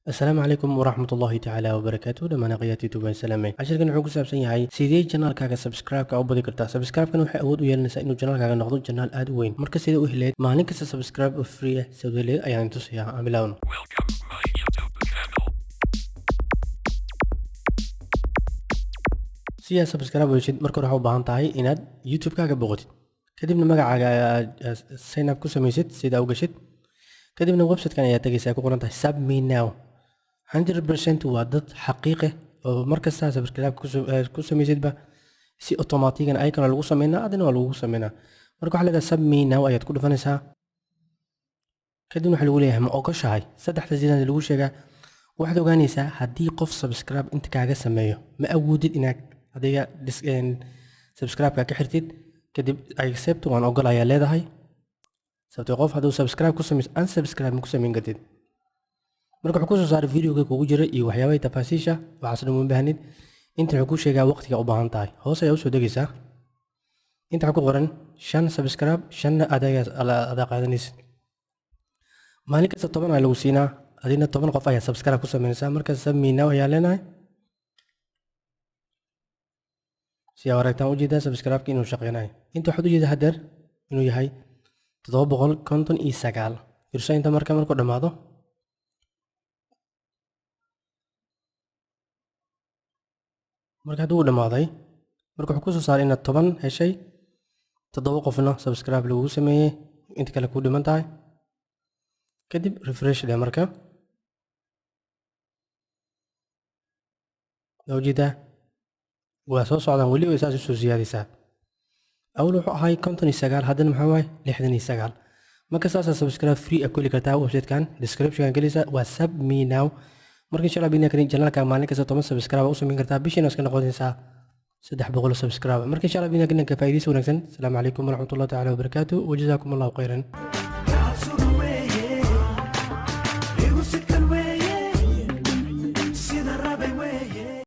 Asalaamu calaykum waraxmat ullaahi tacaala wabarakaatu. Dhammaan aqyaati YouTube salaamay. Cashirkan wuxuu ku saabsan yahay sidee channelkaaga subscribe-ka u badi kartaa. Subscribe-kan waxay awood u yeelanaysaa inuu channelkaaga noqdo channel aad u weyn. Marka sida u heleed maalin kasta subscribe oo free ah sida u heleed ayaan tusayaa. Aan bilaawno. Welcome to my YouTube channel. Si aad subscribe u heshid, marka hore waxaa u baahan tahay inaad YouTube-kaaga boqotid, kadibna magacaaga aad sign up ku samaysid sida u gashid. Kadibna website-kan ayaa tegaysaa ku qoran tahay Sub Me Now. 100% waa dad xaqiiqe oo markasta subscribe ku samaysidba si automatigan icon lagu sameynaa, adina waa lagu sameynaa. Marka waxaa leedahay Sub Me Now ayaad ku dhufanaysaa. Kadibna waxaa lagu leeyahay, ma ogoshahay saddexda sidaan lagu sheegaa? Waxaad ogaanaysaa haddii qof subscribe inta kaaga sameeyo, ma awoodid inaad adiga subscribe-ka ka xirtid. Kadib accept, waan ogol ayaa leedahay, sababtoo qof hadduu subscribe ku sameyso, unsubscribe ma ku samayn kartid. Marka wuxuu kusoo saaray videoga kugu jira iyo waxyaabaha tafaasiisha, waxaas dhan uma baahnid. Inta wuxuu kuu sheegaa waqtiga u baahan tahay. Hoos ayaa usoo degaysaa. Inta waxaa ku qoran shan subscribe, shanna adagaa adaa qaadanaysid. Maalin kasta 10 ayaa lagu siinaa, adina 10 qof ayaa subscribe ku sameynaysaa. Marka Sub Me Now ayaa leenahay. Si aa aragtaan, ujeedaa subscribe-ka inuu shaqeynayo. Inta waxaad ujeedaa haddeer inuu yahay 759. Fiirso inta marka markuu dhammaado. Marka hadduu dhammaaday, marka wuxuu kusoo saaray inaad 10 heshay, toddoba qofna subscribe lagugu sameeyey, inta kale kuu dhiman tahay. Kadib refresh dheh. Marka waa ujeedaa, waa soo socdaan weli, way saas usoo siyaadaysaa. Awal wuxuu ahay 59, haddana maxaa waaye? 69. Marka saasaa subscribe free a ku heli kartaa. Website-kan description gelaysaa, waa Sub Me Now. Marka insha Allah bidna karin, channelka maalin kasta 10 subscribe u samayn kartaa, bishiina iska noqonaysaa 300 subscribe. Marka insha Allah bidna karin, ka faa'iidaysi wanaagsan. Asalaamu calaykum waraxmatullahi tacaala wabarakaatu, wajazaakum Allahu khayran.